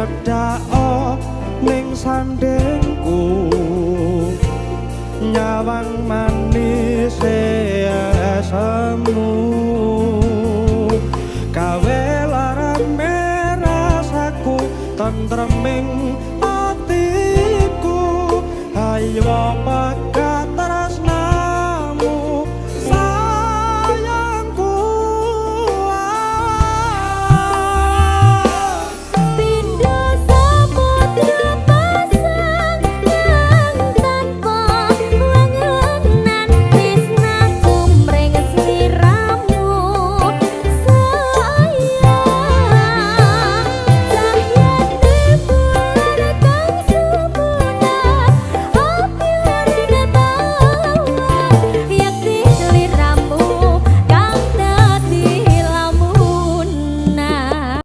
Cedhako ning sandingku, nyawang manis esemu, gawe larane rasaku, tentreming atiku. Ayo.